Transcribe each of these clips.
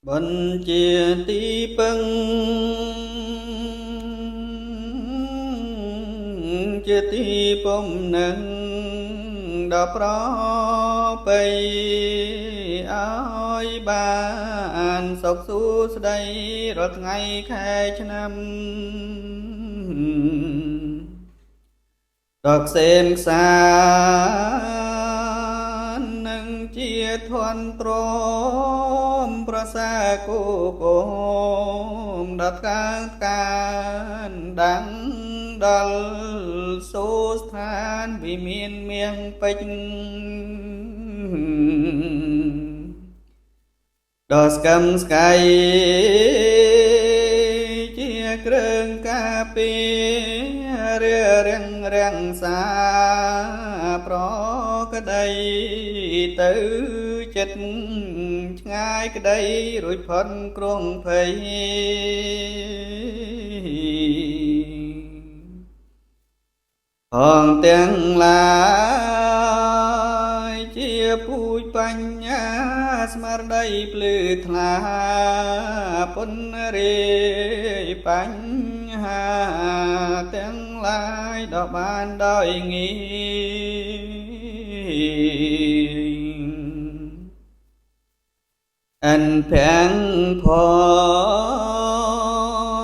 បុណ្យជាទីពឹងជាទីពំនឹងដល់ប្របីឲ្យបានសុខសួស្តីរាល់ថ្ងៃខែឆ្នាំ ដល់ខ្សេមខ្សាននឹងជាធន់ទ្រាំប្រសាគូគមដល់កាងកានដាំងដល់សូស្ថានវិមានមៀងពេជ្រ ដល់ស្កឹមស្កៃជាគ្រឿងការពាររារាំងរាំងសាប្រក្តីទៅចិត្តឆ្ងាយក្តីរួចផុតគ្រងភ័យ ផងទាំងឡាយជាពូជបញ្ញាស្មារតីភ្លឺថ្លា ពុនរាយបញ្ហាទាំងឡាយដល់បានដោយងាយ អិនភាំងផ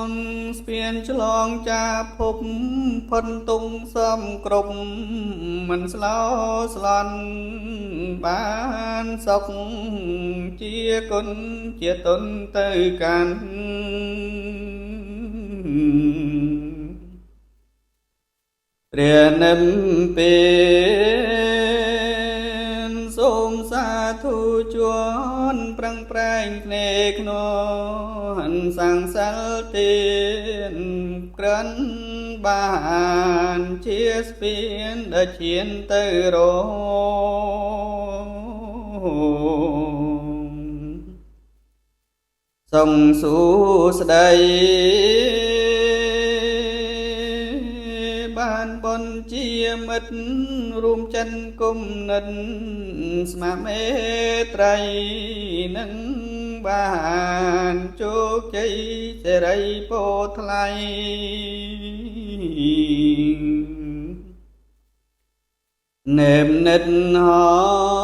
ងស្ពានឆ្លងចាភពផុនទុងសំគ្រប់មិនស្លោស្លន់ បានសុខជាគុណជាទុនទៅកាន់ព្រះនិព្វាន។ សូមសាធុជនប្រឹងប្រែងគ្នាខ្ននសាងសិលទានក្រិនបានជាស្ពានដែលឈានទៅរកសុងសួស្តី បានបុណ្យជាមិត្តរួមចិនគុំនិតស្មាមេត្រី នឹងបានជោគជ័យសេរីពោថ្លៃ នេមនិតហ